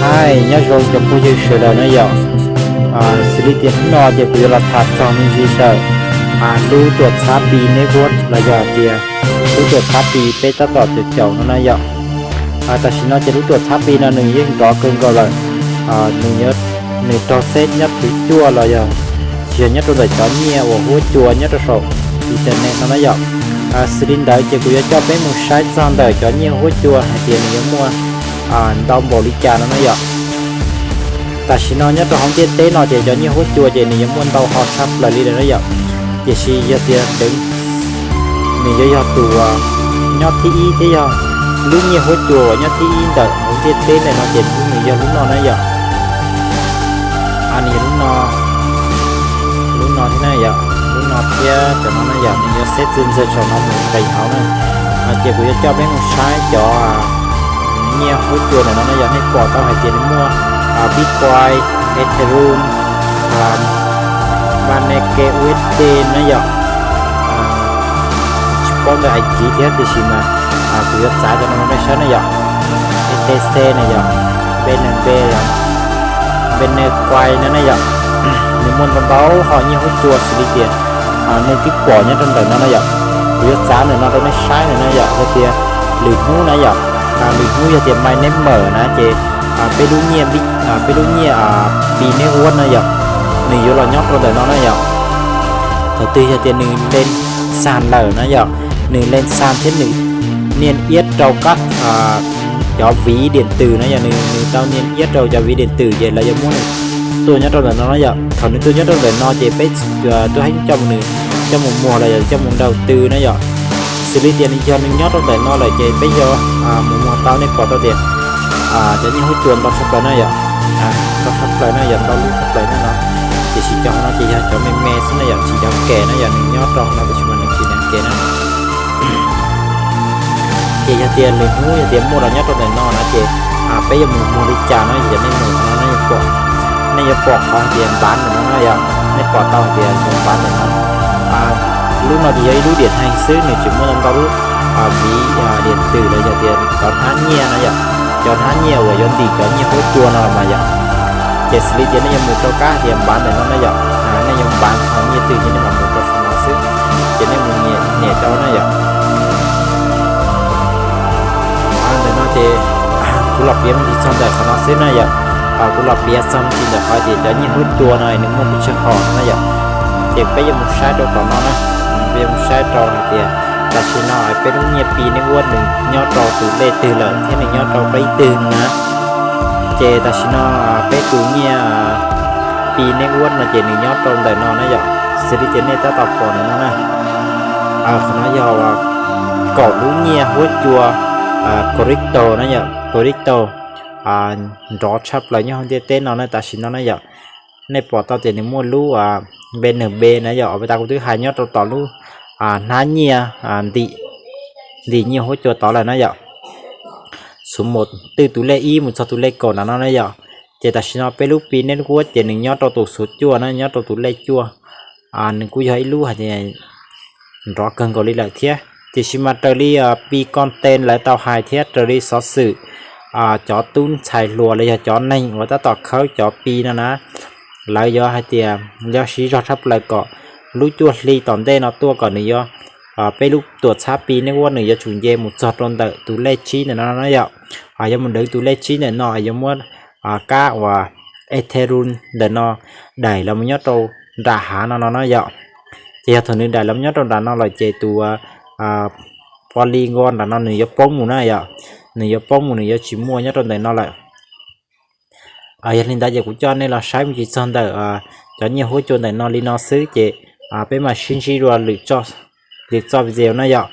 Hais nyob zoo cov phooj ywg sawv daws na yom. Xws li tias hnub no ces kuv yuav los tham txog me ntsis ntawm lub tuam txhab Pi Network los yog tias lub tuam txhab Pi peb tab tom caum caum no na yom. Tam sim no ces lub tuam txhab Pi no nws yeej nrov kawg nkaus lawm. Nws, nws raug xeb nyob thwv cuaj los yog tsis yog nyob rau ntawm cov nyiaj uas huab cua nyob rau saum internet no na yom. Xws li ntawd ces kuv yuav coj peb mus saib txog ntawm cov nyiaj huab cua hais tias nws yuav muaj ntau npaum li cas no na yom. Tam sim no nyob rau hauv ntiaj teb no ces cov nyiaj huab cua ces nws yuav muaj ntau ho tshaj plaws li lawm na yom. Tiam sis yog tias deev nws yuav yog tus uas nyob thib ib thiab yog lub nyiaj huab cua uas nyob thib ib ntawm hauv ntiaj teb ntawm no ces nws yog lub no na yom. Nws yog lub no, lub no thiab na yom, lub no thiab cov no na yom, nws yuav xeb txwv ntxawg saum no mus nqis hauv na. Ces kuv yuav coj peb mus saib cov nyiaj huab cua ntawm no na yom, nej pom tau hais tias nws muaj Bitcoin, Ethereum, Binance U S D na yom. Tsis paub ntawm Askiv thiab tiam sis mas kuv yuav txav cov no rau nej saib na yom. E T C na yom, B N B, B N Coin no na yom. Nws muaj ntau ntau ho nyiaj huab cua xws li tias nej twb pom nyob rau ntawm no na yom. Kuv yuav txav ntawm no rau nej saib ntawm no yom, hais tias lwm hnub na yom, lwm hnub yog tias mainnet mawm na ces peb lub nyiaj, peb lub nyiaj Pi Network na yom, nws yuav los nyob rau ntawm no na yom. Thaum twg yog tias nws len xas lawm na yom, nws len xas thiab nws niaj iab rau kab cov vis điện tử na yom, nws, nws tau niaj iab rau cov vis điện tử ces lawv yuav muab nws tuaj nyob rau ntawm no na yom. Thaum nws tuaj nyob rau ntawm no ces peb tuaj heev coj mus, nws coj mus muag los yog coj mus đầu tư na yom. Xws li tias nws yog nws nyob rau ntawm no lawm ces peb yuav mus muag tau, nej pom tau tias cov nyiaj huab cua ntau tshaj plaws na yom, ntau tshaj plaws na yom, ntau lub tshaj plaws na no. Tiam sis cov no ces yog cov me me xwb na yom, tsis yog kem na yom, nws nyob rau no tiam sis mas nws tsis yog kem na. Ces yog tias lwm hnub yog tias muaj los nyob rau ntawm no na ces peb yuav mus muag li cas no ces nej mus no nej yuav pom, nej yuav pom qhov hais tias npav ntawm no na yom, nej pom tau hais tias npav ntawm no. Lub no ces yog ib lub điện hành xwb, nws tseem muaj ntau lub vis điện tử los yog tias cov hnab nyiaj na yom, cov hnab nyiaj uas yuav ntim cov nyiaj huab cua no los mas yom. Ces xws li tias nej yuav mus rau kab hais tias npav ntawm no na yom, nej yuav npav qhov nyiaj twg ces nej mam mus rau qhov no xwb, ces nej mus nias rau na yom. Ntawm no ces kuv los piav me ntsis txog ntawm qhov no xwb na yom. Kuv los piav txog me ntsis ntawm qhov tias cov nyiaj huab cua no nws muaj pes tsawg hom no na yom. Ces peb yuav mus saib rau tom no na, peb yuav mus saib rau hais tias tam sim no peb lub nyiaj Pi Network nws nyob rau tus lej twg lawm thiab nws nyob rau qib twg na. Ces tam sim no peb tus nyiaj Pi Network no ces nws nyob rau ntawm no na yom, xws li tias nej tab tom pom ntawm no na. Qhov no yog kaum lub nyiaj huab cua crypto na yom, crypto nrov tshaj plaws nyob hauv ntiaj teb no na tam sim no na yom. Nej pom tau tias nws muaj lub B N B na yom, uas tas kuv twb hais nyob rau tom lub hnab nyiaj ntim nyiaj huab cua tod lawm na yom. Xub mus twj tus lej ib mus txog tus lej kaum ntawm no na yom. Ces tam sim no peb lub Pi Network ces nws nyob rau tus xuv cuaj na, nyob rau tus lej cuaj. Nws kuj yog ib lub hais tias nrov kawg nkaus li lawm thiab. Tiam sis mas raws li Pi Content lawv tau hais thiab raws li xov xwm cov tub ntxhais hluas los yog cov neeg uas tab tom khawb cov Pi no na, lawv yuav hais tias lawv siv zog tshaj plaws kom lub cuaj hli tom ntej no tuaj kom nws yuav, peb lub tuam txhab Pi Network nws yuav tsum nce mus txog rau ntawm tus lej tsib ntawm no na yom. Yuav mus deev tus lej tsib ntawm no yuav muab kab uas Ethereum ntawm no daim los mus nyob rau nram hav no no na yom. Ces yog thaum nws daim los mus nyob rau nram no lawm ces tus Polygon nram no nws yuav poob mus na yom. Nws yuav poob mus, nws yuav tsis muaj nyob rau ntawm no lawm. Yog li ntawd ces kuv coj nej los saib me ntsis txog ntawm cov nyiaj huab cua ntawm no li no xwb ces peb mam sib ntsib dua lwm txoj video na yom.